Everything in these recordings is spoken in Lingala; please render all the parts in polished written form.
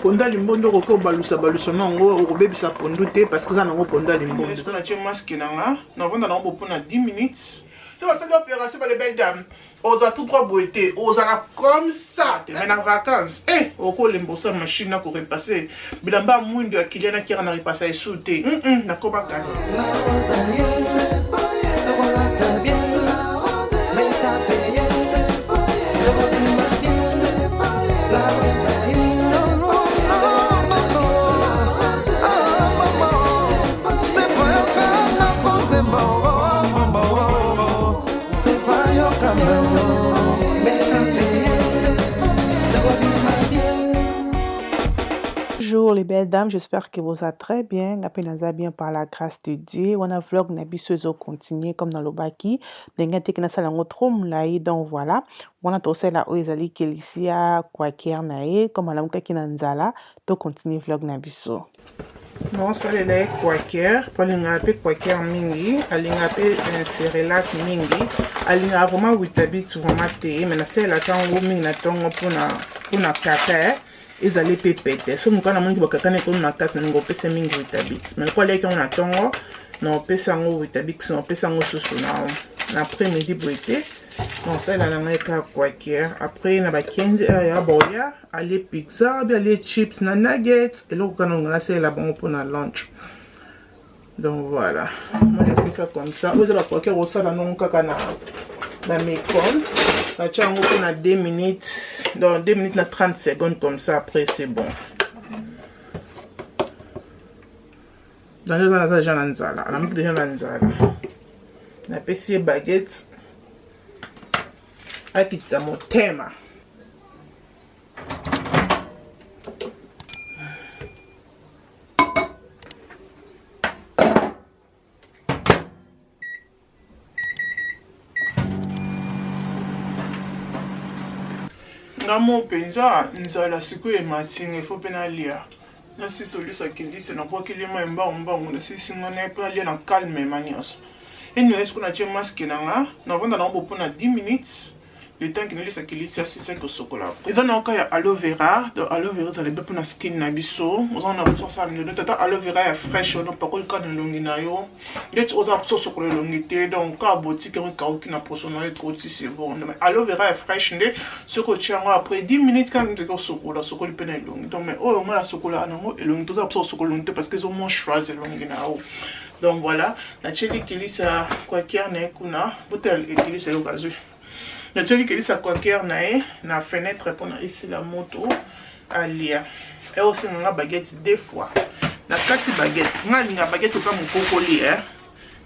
Pondu ya limbondo okoki kobalusa balusa na yango, okobebisa pondu te parce que eza nango pondu ya limbondo. Eza na tie masque na nga, navanda nango bo mpona 10 minutes. Se basali opération ba les belles dames, ozala tout droit boye te, ozala comme ça. Mais na vacances, eh okolemba osala machine na ko repasser bilamba ya mwindo ya kilia na kiaka na repasa esu te. Nakoma kasi. Bonjour les belles dames, j'espère que vous allez très bien. Nga pe naza bien par la grâce de Dieu. Wana vlog na biso ezo continuer comme na lobaki. Ndenge te na sala yango trop molayi donc voilà. Wana tosala oyo ezali kelisia quaker na ye comme alamukaki na nzala to continuer vlog na biso. Naosalela ye quaker mpo alingaka mpe quaker mingi, alingaka mpe cerelac mingi, alingaka vraiment Weetabix vraiment te, mais nasalelaka yango mingi na ntongo mpona kaka ezali mpe pete. So moka namoniki bakaka na ekomi makasi, nalinga opesa mingi Weetabix, mais lokola aliaki yango na ntongo, na opesa yango Weetabix, na opesa yango susu na après midi boye te. Naosalela na ngai kaka quaker après na ba 15 heures ya boya alie pizza bi alie chips na nuggets, eloko kaka nalinga nasalela bango mpona lunch. Donc voilà, moi je fais ça comme ça. Oyo eza ba quaker osala nango kaka na micro-ondes, natia yango mpona 2 minutes, donc 2 minutes na 30 secondes comme ça, après c'est bon. Donc eza naza déjà na nzala, alamuki déjà na nzala, napesi ye baguette akitisa motema. Nga mo mpenza nzala sikoyo ematinga, ifo mpe nalia nasisi olisa kilisi nabwakeli mai mbangu mbangu, nasisi nga naye mpo nalia na calme ma nyonso. Anyway, sikoyo natie masque na nga, navanda nango bo mpona 10 minutes, le temps que nalisa kilisi asisi kosokola. Eza na oka ya aloe vera, donc aloe vera ezala bien mpona skin na biso. Oza na besoin osala mindondo, tata aloe vera ya fresh wana opakoli kaka na elongi na yo, ndeti oza na besoin osokola elongi te, donc kaka botike yango ekauki na poso na yo ekoti, c'est bon. Mais aloe vera ya fresh nde soki otie yango après 10 minutes kaka nde osokola, osokoli mpe na elongi. Donc mais oyo nga nasokolaka nango elongi, toza na besoin osokola elongi te parce que ezo moisturize elongi na yo. Donc voilà, natieli kilisa quaker na ye kuna, botala ekilisa eloko azwi. Natieli kilisa quaker na ye na fenêtre mpona esila moto alia. Eosenga nga baguette 2 fois. Na kati baguette, nga nalinga baguette oka mokokoli, eh.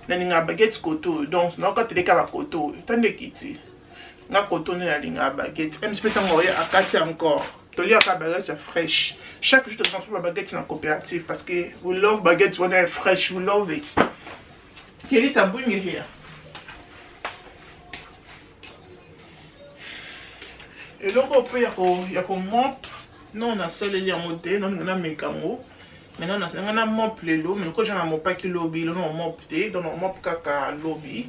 Nalinga baguette koto, donc nakokateleka ba koto, tande ekiti. Nga koto nde nalinga baguette. MC pe tango oye akati encore. Toliaka baguette ya fresh. Chaque jour totransforme baguette na coopérative parce que we love baguette wana ya fresh, we love it. Kelisa, bring it here. Eloko mpe ya ko mop, non nasaleli yango te, nalinga nameka yango. Maintenant nalinga na mop lelo, mais lokola na mopaki lobi, lelo na mop te, donc na mop kaka lobi.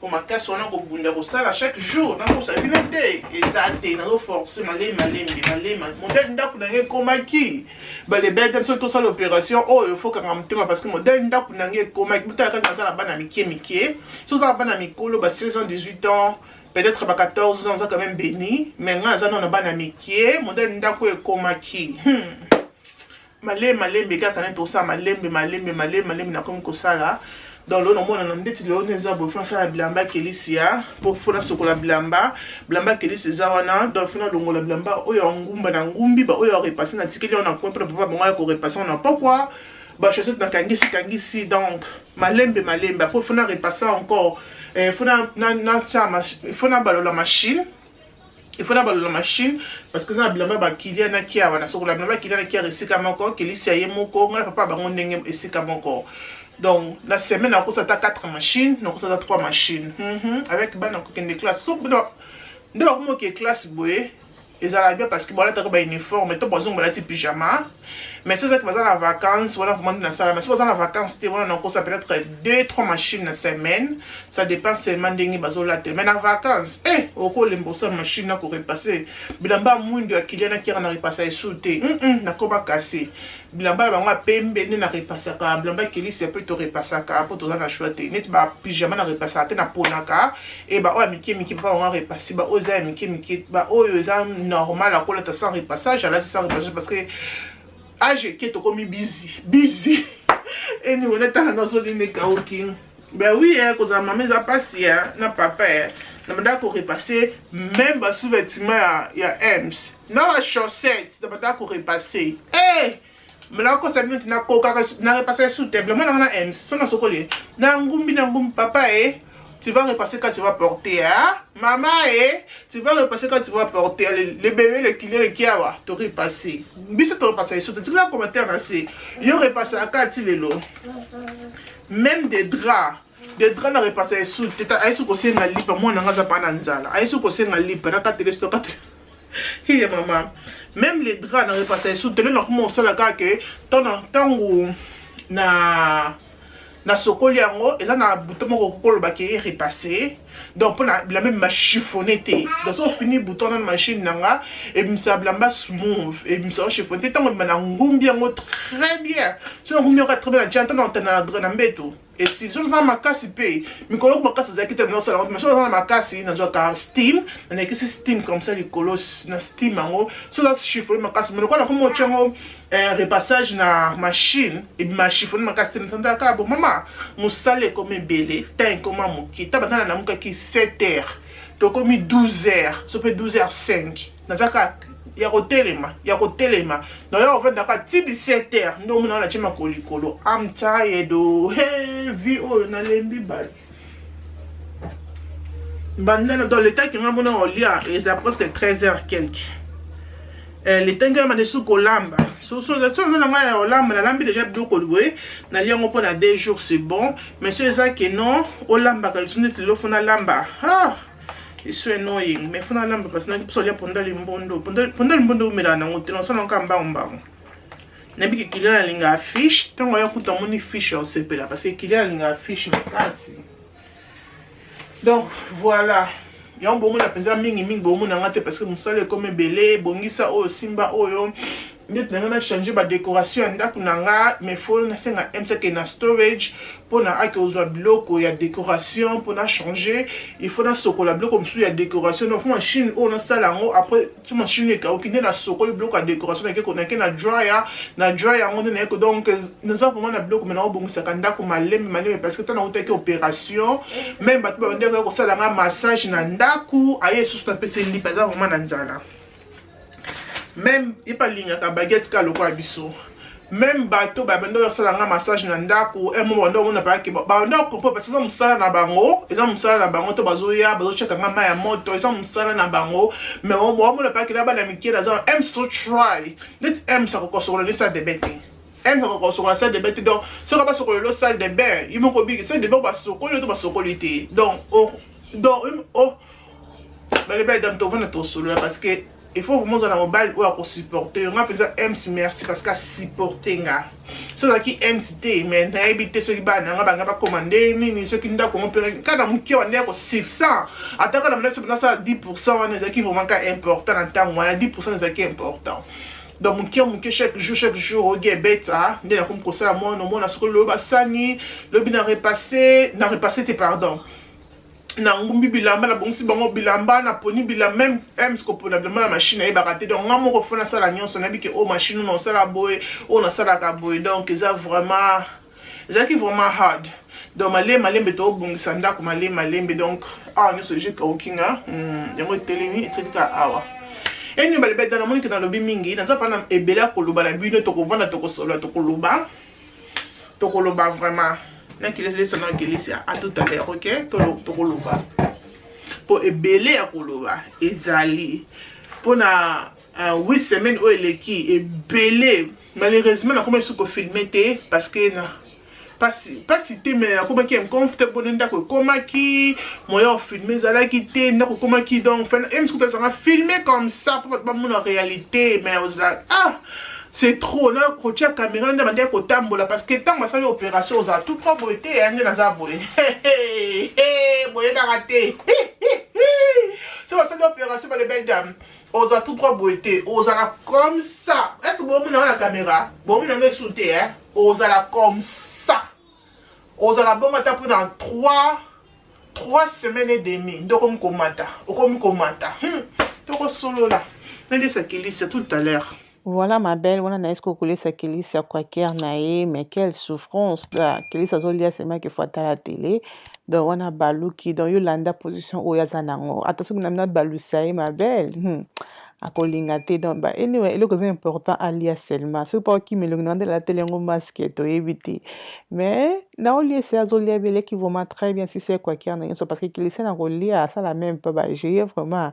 Po makasi wana kobunda kosala chaque jour, nakosa bino te, eza te, nazo forcer malembe malembe malembe. Modèle ndako na ngai ekomaki, ba les belles dames soki tosala opération oyo faut kanga motema parce que modèle ndako na ngai ekomaki. Botala kaka naza na bana mike mike, soki oza na bana mikolo ba 16 ans, 18 ans, peut-être ba 14 ans, oza quand même béni, mais ngai naza nano na bana mike, modèle ndako ekomaki. Malembe malembe kaka nde tosala malembe malembe malembe malembe nakomi kosala. Donc lelo namonana ndeti lelo nde eza boye, fo nasala bilamba kelisi ya po fo nasokola bilamba, bilamba kelisi eza wana, donc fo nalongola bilamba oyo ya ngumba na ngumbi, ba oyo ya repasse natikeli wana coin mpona papa bango ya korepasse wana pokwa ba chaussette nakangisi kangisi, donc malembe malembe. Après fo na repasse encore, fo na, na, na, fo na balola machine. Il faut na balola machine parce que eza na bilamba bakilia na kiawa, nasokola bilamba bakilia na kiawa esika moko, kelisi ya ye moko, ngai na papa bango ndenge esika moko. Donc la semaine nakosa ata 4 machines, nakosa ata 3 machines. Avec bana kokende classe, so nde bakomi oke classe boye. Ezala bien parce que balataka ba uniforme to bazongo balati pyjama. Mais soki ezaki baza na vacances, wana vraiment nde nasala. Mais soki baza na vacances te, wana nakosa peut-être 2 3 machines na semaine, ça dépend seulement ndenge bazolatela. Mais na vacances, eh, okolemba osala machine na korepasser bilamba mwindo ya Kilia na Kiara, na repasa esu te. Nakoma kase bilamba na bango ya pembe nde na repasaka. Bilamba ya kelisi mpe torepasaka mpo toza na choix te. Neti bapyjama na repasaka te, naponaka e baoyo ya mike mike, papa bango arepase. Baoyo eza ya mike mike, baoyo eza normal akolata sans repassage, alati sans repassage, parce que age eke, tokomi busy busy. Anyway, natala nazolina ekauki. Ben oui, eh, kozala mama eza mpasi ya na papa. Eh. Na bandaka korepasser même basous-vêtement ya ems na bachaussette, na bandaka korepasser. Eh! Nakosa bino te, nakokaka na repasser sous te bilamba nanga na ems. So nasokoli na ngumbi, na ngumbi, papa e, tu vas repasser quand tu vas porter, hein? Maman, eh, tu vas repasser quand tu vas porter. Le bébé, le kilia, le kiawa, tu repasser. Biso tu repasser surtout. Tu la commentaire na se. Yo repasser à ti lelo. Même des draps. Des draps na repasser sous. Teta ayi su kosenga lipa, mwana nga za pa na nzala. Ayi su kosenga lipa na katele sto katele. Hiya mama. Même les draps na repasser sous. Tele na kuma osala kaka ke tango na nasokoli yango, eza na bouton moko kolobaki repassé. Donc mpona bilamba ebima chiffonné te. Donc so ofini bouton na machine na nga, ebimisa bilamba smooth, ebimisa o chiffonné te. Ntango ebima na ngumbi yango très bien, so na ngumbi yango très bien, na tia ntango na na mbeto esili. So naza makasi mpe mikolo makasi ezalaki te, nosala yango. Mais so naza na makasi, nazwaka steam, nanekisi steam comme ça likolo na steam yango, so eza chiffonné makasi. Mais lokola nakoma otia yango repassage na machine, ebima chiffonné makasi te. Natandaka bo mama, mosala ekoma ebele, temps ekoma moke. Ta banda na namukaki 7 heures, tokomi 12 heures, so mpe 12 heures 5, nazaka ya kotelema, ya kotelema, naoya kovandaka ti 17 heures nde omona wana tie makolo likolo. I'm tired o. Hey, vie oyo nalembi bali bandana. Donc le temps que mona olia eza presque 13 heures quelque. Le temps ngai bande su kolamba, so eza na ngai ya kolamba, nalambi déjà biloko boye, nalia yango mpo na 2 jours, c'est bon. Mais so eza ke non, olambaka lisusu neti lelo, faut nalamba. Ah, it's so annoying, mais faut nalamba parce que biso olia ponda limbondo, ponda limbondo omelaka nango te. Nasala yango mbango mbango. Nayebi ke Kilia nalingaka fish. Ntango aya kuta amoni fish, osepela, parce que Kilia nalingaka fish makasi. Donc voilà, yango bomona mpenza mingimingi bomona te, parce que mosala ekomi ebele. Ebongisa oyo, simba oyo neti na ngai, na change badécoration ya ndako na nga. Mais faut nasenga msake na storage mpona ake ozwa biloko ya décoration mpona changer. Il faut nasokola biloko mosusu ya décoration. Donc machine oyo nasala yango, après so machine ekauki nde nasokoli biloko ya décoration, nake na dryer, na dryer yango nde nayeko. Donc naza vraiment na biloko, me naobongisaka ndako malembe malembe, parce que ntango nautaki opération, même bato babandeki kosala nga massage na ndako, aye lisusu napesa lipa, aza vraiment na nzala. Même ye mpe alingaka baguette kaka lokola biso. Même bato babanda osala nga massage na ndako, mo banda omona pake banda ocomprendre, parce eza mosala na bango, eza mosala na bango to bazoya bazotiaka nga mai ya moto, eza mosala na bango. Mais omona pake na bana mike, naza m so try neti m sakoka sokola nde salle de bain te, m sakoka sokola salle de bain te. Donc soki basokola elo salle de bain, ye moko obiki salle de bain, basokoli to basokoli te. Donc oh, baleba dame, tovanda tosolola, parce que il faut vraiment ozala mobali oyo akosupporte yo. Nga mpenza ems, merci, parce que asupporte nga. So ozalaki ems te, mais nayebi te soki bana nanga banga bakoma nde nini, soki ndako ngo mpe kaka na moke wana yako 600, ata kaka na biso nasala 10% wana, ezalaki vraiment ka important na ntango wana. 10% ezalaki important. Donc moke moke, chaque jour, chaque jour, ogi ebeta nde nakomi kosala mwana. Omona soki lobi basani, lobi na repasse, na repasse te, pardon, na ngumbi bilamba, nabongisi bango bilamba, naponi bilamba. Même ems kopona bilamba na machine nayebaka te. Donc nga moko faut nasala nyonso. Nayebi ke oyo machine oyo nasala boye, oyo nasalaka boye. Donc eza vraiment, ezalaki vraiment hard. Donc malembe malembe tobongisa ndako, malembe malembe. Donc awa nyonso eje kaukinga yango etelemi, etelika awa. Eni balebeta, namoni ke nalobi mingi, naza mpana ebele ya koloba na bino. Tokovanda, tokosolola, tokoloba, tokoloba vraiment. Nakilesi na kelesi. À tout à l'heure. Ok, tokoloba mpo ebele ya koloba ezali mpona 8 semaine oyo eleki ebele. Malheureusement nakoma esu kofilmer te, parce que na Pasi pasi te mais akomaki inconfortable nde ndako ekomaki moyen ya filme ezalaki te, ndako ekomaki donc emisi kutu azanga filme comme ça mpo bato bamona réalité, mais ozala ah c'est trop na kotia caméra nde bandeki kotambola parce que ntango basali opération ozala tout propre boye te, ya nde naza boye boyebaka te so basali opération bale belle dame ozala tout droit boye te, ozala comme ça. Est ce que bomona na caméra bomona ngo esu te, eh? Ozala comme ça, ozala bongo ata mpona 3 semaines et demie nde okomi komata, okomi komata. Tokosolola nalesa Kelisia tout à l'heure. Voilà ma belle, wana na esko kolesa Kelisia kwaker na ye, mais quelle souffrance là. Kelisia azolia seulement qu'il faut atala télé. Donc wana baluki, donc yolanda position oyo aza nango. Ata soki na balusa ye ma belle. Akolinga te. Donc ba anyway, eloko eza important alia seulement. Soki pa okima elongi na ndela télé yango masque toyebi te. Mais na oliesa azolia beleki vraiment très bien si c'est kwaker na nyonso parce que Kelisia na kolia asala même pas ba gérer vraiment.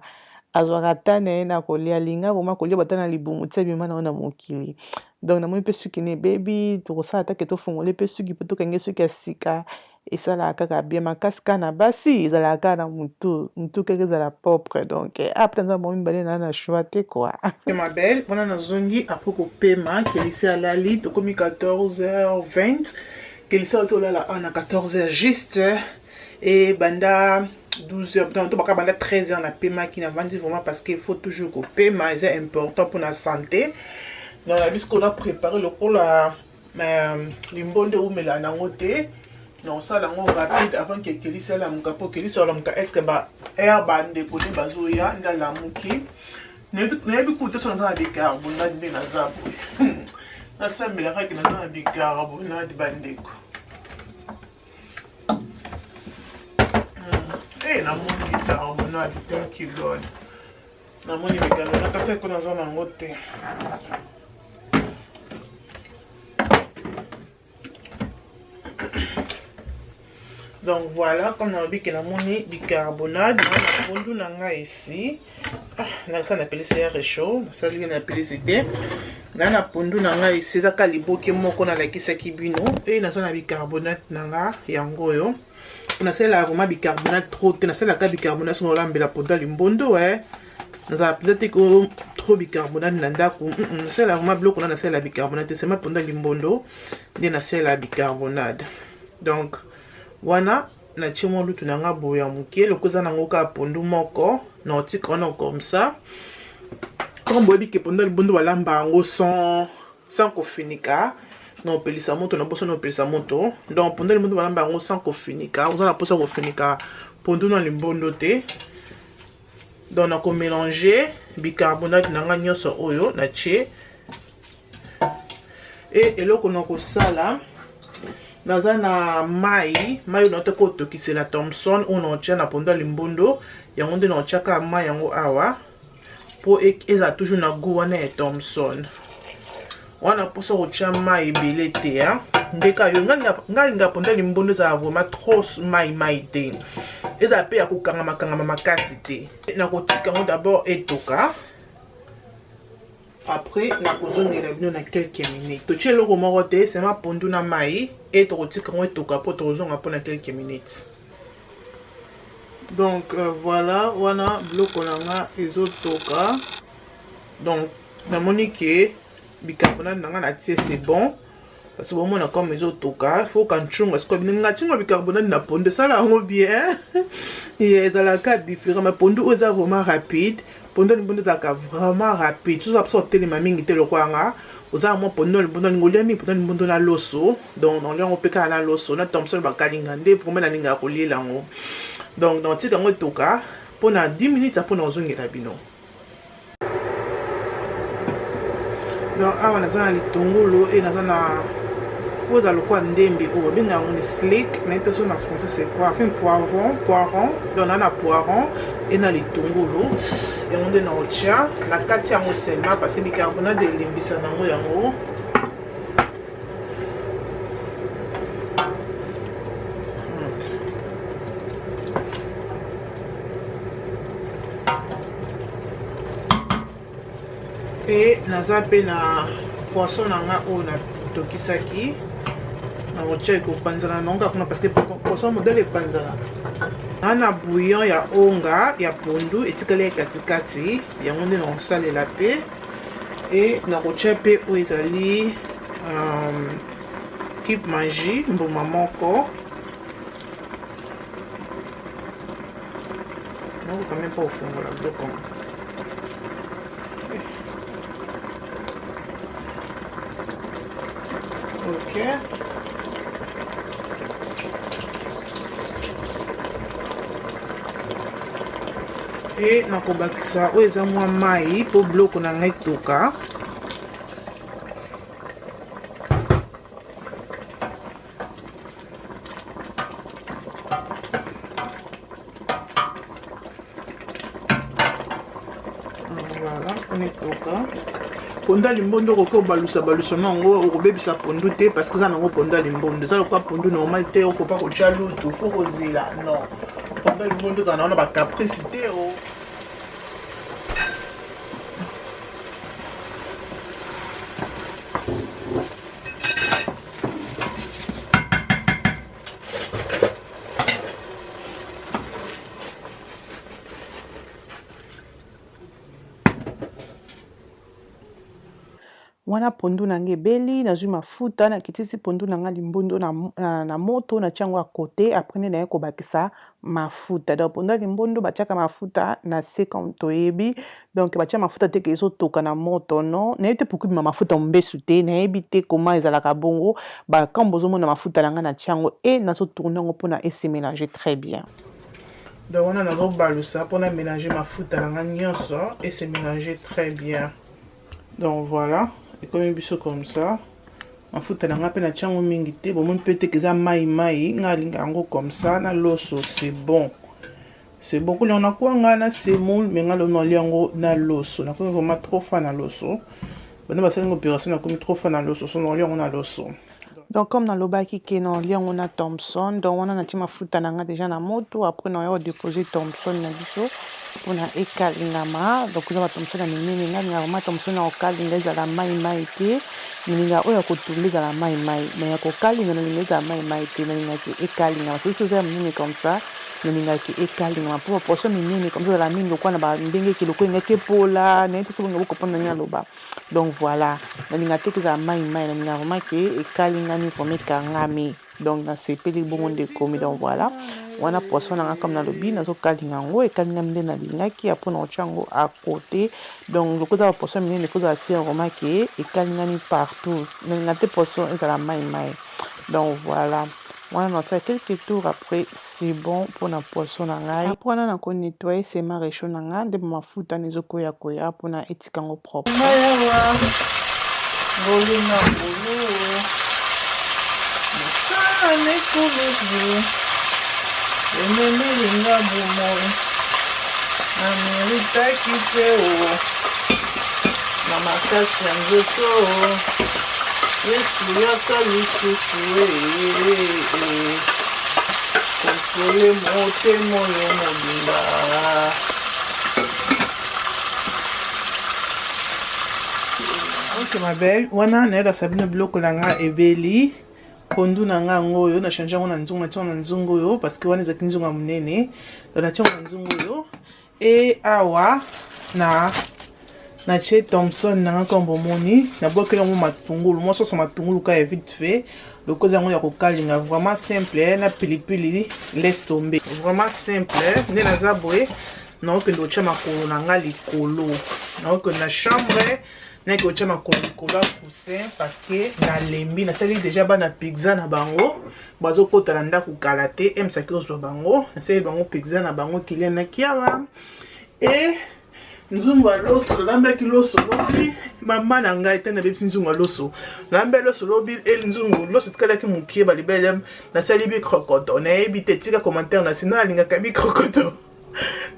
Azwaka ta na ye na kolia, alinga vraiment kolia bata na libumu tia bima na na mokili. Donc namoni mpe suki na ebebi, tokosala take tofongole mpe suki mpo tokangi suki ya sika esalaka kaka bien makasi kaka na basi ezalaka kaka na mutu mutu kaka ezala propre. Donc après naza bango mibale na na choix te quoi. Ma belle, wana nazongi après kopema, Kelisi alali, tokomi 14h20. Kelisi auti olala awa na 14h juste e banda 12h, donc tobaka banda 13h napemaki, navandi vraiment parce que il faut toujours kopema, eza important mpona santé. Donc na biso na préparé lokola limbondo eumela nango te, na osala yango rapide avant ke Kelisi alamuka, mpo Kelisi alamuka est-ce ba aire bandeko nde bazoya nde alamuki. Nayebi kutu te so naza na bicarbonate nde naza boye, nasambelaka ke naza na bicarbonate bandeko. Namoni bicarbonate, thank you God, namoni bicarbonate kasi eko naza nango te. Donc voilà, comme nalobi ke namoni bicarbonate na pondu na ngai ici, nakasa napelisi ya réchaud, nasali napelisi te na na pondu na ngai ici, ezaka liboke moko nalakisaki bino. E naza na bicarbonate na nga yango oyo, nasalelaka vraiment bicarbonate trop te, nasalelaka bicarbonate soki olambela pondu ya limbondo, nazala mpenza te trop bicarbonate na ndako. Nasalela vraiment biloko na nasalela bicarbonate te, seulement pondu ya limbondo nde nasalela bicarbonate. Donc wana natie mwa lutu na nga boye ya moke, loko eza nango kaka pondu moko na otika wana comme ça. Comme boyebi ke pondu ya limbondo balamba yango sans kofinika, na opelisa moto na posa na opelisa moto. Donc pondu ya limbondo balamba yango sans kofinika, oza na posa kofinika pondu na limbondo te. Donc nakomélange bicarbonate na nga nyonso oyo natie. E eloko na kosala, naza na mai, mai oyo nauta kotokisela Thomson oyo naotia na pondu ya limbondo, yango nde naotiaka mai yango awa mpo ezala toujours na goût wana ya Thomson wana. Mposa kotia mai ebele te ndeka yo ngai linga pondu ya limbondo ezala vraiment trop mai mai te, ezala mpe ya kokangama kangama makasi te. Nakotika yango d'abord etoka, après nakozongela bino na quelques minutes. Totie eloko moko te, seulement pondu na mai e tokotika yango etoka mpo tokozonga mpona quelques minutes. Donc voilà, wana biloko na nga ezotoka. Donc namoni ke bicarbonate na nga natie c'est bon parce que bomona comme ezotoka, faut kancunga sikoyo nga ntinga bicarbonate na pondu esala yango bien, ezalaka différent. Mais pondu oyo eza vraiment rapide, pondu ya limbondo ezalaka vraiment rapide, soza biso otelema mingi te lokola nga oza mwa pondu ya limbondo alingi olia mingi pondu ya limbondo na loso. Donc naolia yango mpe kaka na loso na Thomson bakalinga nde vraiment nalingaka koliela yango. Donc naotika yango etoka mpona 10 minutes mpona ozongela bino. Donc awa naza na litungulu e naza na oyo eza lokola ndembi oyo babengaka yango ni slick, nayebi te so na français c'est quoi, enfin poivron, poiron. Donc na poiron e na litungulu yango nde naotia na kati yango seulement parce que bicarbonate elembisa nango yango. E naza mpe na poisson na nga oyo natokisaki, Nakotia ekopanzana na yango kuna parce que poisson modèle epanzanaka. Na na bouillon ya onga ya pondu etikali ya katikati, yango nde nakosalela pe. E nakotia pe oyo ezali cube magie mbuma moko. Nakoka même pas kofungola biloko. Ok. E nakobakisa oyo eza mwa mai mpo biloko na ngai etoka. Voilà, on etoka. Pondu ya limbondo okoki kobalusa balusa na yango, okobebisa pondu te parce que eza nango pondu ya limbondo. Eza lokola pondu normal te, okopa kotya lutu, faut kozela. Non. Pondu ya limbondo ezala nango na ba caprice te o. Wana pondu na nga ebeli, nazwi mafuta, nakitisi pondu na nga limbondo na moto, natie yango à cote, après nde naye kobakisa mafuta. Donc pondu ya limbondo batiaka mafuta na se comme toyebi, donc batia mafuta te ke ezotoka na moto, non. Nayebi te pourquoi ebima mafuta mobesu te, nayebi te comment ezalaka bongo. Ba comme bozomona mafuta na nga natie yango et nazo tourner yango mpona e se mélanger très bien. Donc wana nazobalusa mpona mélanger mafuta na nga nyonso et se mélanger très bien. Donc voilà, ekomi biso comme ça. Mafuta na nga pe natia yango mingi te, bomoni pe te ke eza mai mai, nga alinga yango comme ça na loso, c'est bon. C'est bon kolia na kwanga na semoule, mais nga lono alia yango na loso. Nakomi vraiment trop fan na loso. Bana basali opération nakomi trop fan na loso, so nalia yango na loso. Donc comme nalobaki ke nalia yango na Thomson, donc wana natie mafuta na nga déjà na moto, après naoya kodepose Thomson na biso mpona ekalingama. Donc eza ba Thomson ya minene, nga nalingaka vraiment Thomson ya kokalinga ezala mai mai te, nalingaka oyo ya kotumba ezala mai mai, mais ya kokalinga nalinga ezala mai mai te, nalingaki ekalingama. Soki eza ya minene comme ça, nalingaki ekalingama mpo ba poisson minene comme ça ezala mingi lokola na ba ndenge ke lokola elingaki epola, nayebi te soki bolinga bokopona ndenge naloba. Donc voilà, nalinga te kezala mai mai, nalinga vraiment ke ekalingami vraiment ekangami. Donc nasepeli bongo nde ekomi. Donc voilà, wana poisson nanga comme nalobi nazokalinga yango, ekalingami nde nalingaki, après nakotia yango à côté. Donc lokola eza ba poisson minene, faut ezala sûr vraiment ke ekalingami partout. Nalinga te poisson ezala mai mai. Donc voilà, wana natia quelques tours, après c'est bon mpona poisson na ngai. Après wana nako nettoyer sema réchaud na ngai nde mafuta wana ezokoya koya mpona etika yango propre. Ngolu na ngolu, mosala na ekulusu ememeli nga bomoi, nameritaki te o na makasi ya nzoto, Yesu yaka lisusu e konsole motema oyo mobimba. Ok ma belle, wana nayelasa bino biloko na nga ebeli. Pondu na nga yango oyo na change yango na nzungu, natia yango na nzungu oyo parce que wana ezalaki nzungu ya monene, donc natia yango na nzungu oyo. E awa na natie Thomson na nga comme bomoni, nabwakeli yango matungulu, mwa soso matungulu kaka ya vite fait, lokola yango ya kokalinga, vraiment simple, na pilipili laisse tomber, vraiment simple. Nde naza boye, naokende kotia makolo na nga likolo, naokende na chambre, nake kotia makolo likolo ya coussin parce que nalembi. Nasali déjà bana pizza na bango, bazokota na ndako kala te, emsaki ozwa bango, nasali bango pizza na bango Kilian na Kiawa. E nzungu ya loso, nalambaki loso lobi, mama na ngai te nabebisi nzungu ya loso, nalambaki loso lobi e nzungu loso etikalaki mokie, balibele nasali bikrokoto, nayebi te, tika commentaire na sino alingaka bikrokoto.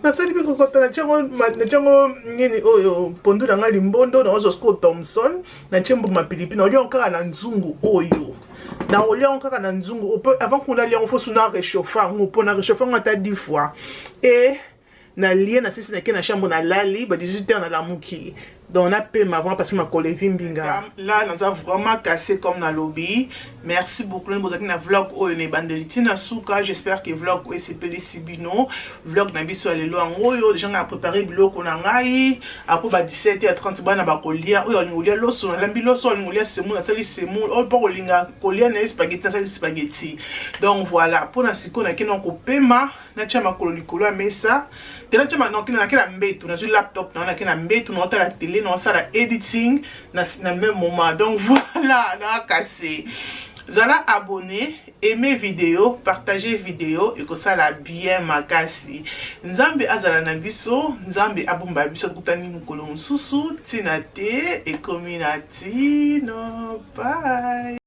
Nasali bikrokoto, natie yango nini oyo pondu na ngai limbondo, naozwa sikoyo Thomson, natie mbuma pilipili, naolia yango kaka na nzungu oyo, naolia yango kaka na nzungu oyo. Avant kuna lia yango, faut suna réchauffe yango, mpo na réchauffe yango ata 10 fois. E nalie na sisi, nake na chambre, nalali ba 18 heures, nalamuki. Donc napema avant parce que makolo evimbi nga. Là naza vraiment cassé comme nalobi. Merci beaucoup ndenge bozalaki na vlog oyo na ebandeli ti na suka. J'espère que vlog oyo esepelisi bino. Vlog na biso ya lelo yango oyo. Deja ngai na prépare biloko na ngai. Après ba 17h30 bana bakolia. Oyo alingi kolia loso nalambi loso, oyo alingi kolia semoule nasali semoule, oyo mpo kolinga kolia na ye spaghetti nasali spaghetti. Donc voilà, mpona sikoyo nake na kopema, natia makolo likolo ya mesa te, natia nake na mbetu, nazwi laptop na nake na mbetu, naotala télé, naosala editing na même moment. Donc voilà, nakase zala abonné, aimer vidéo, partager vidéo, ekosala bien makasi. Nzambe azala na biso, Nzambe abomba biso. Tokutani mokolo mosusu. Ntina te ekomi na tino. Bye.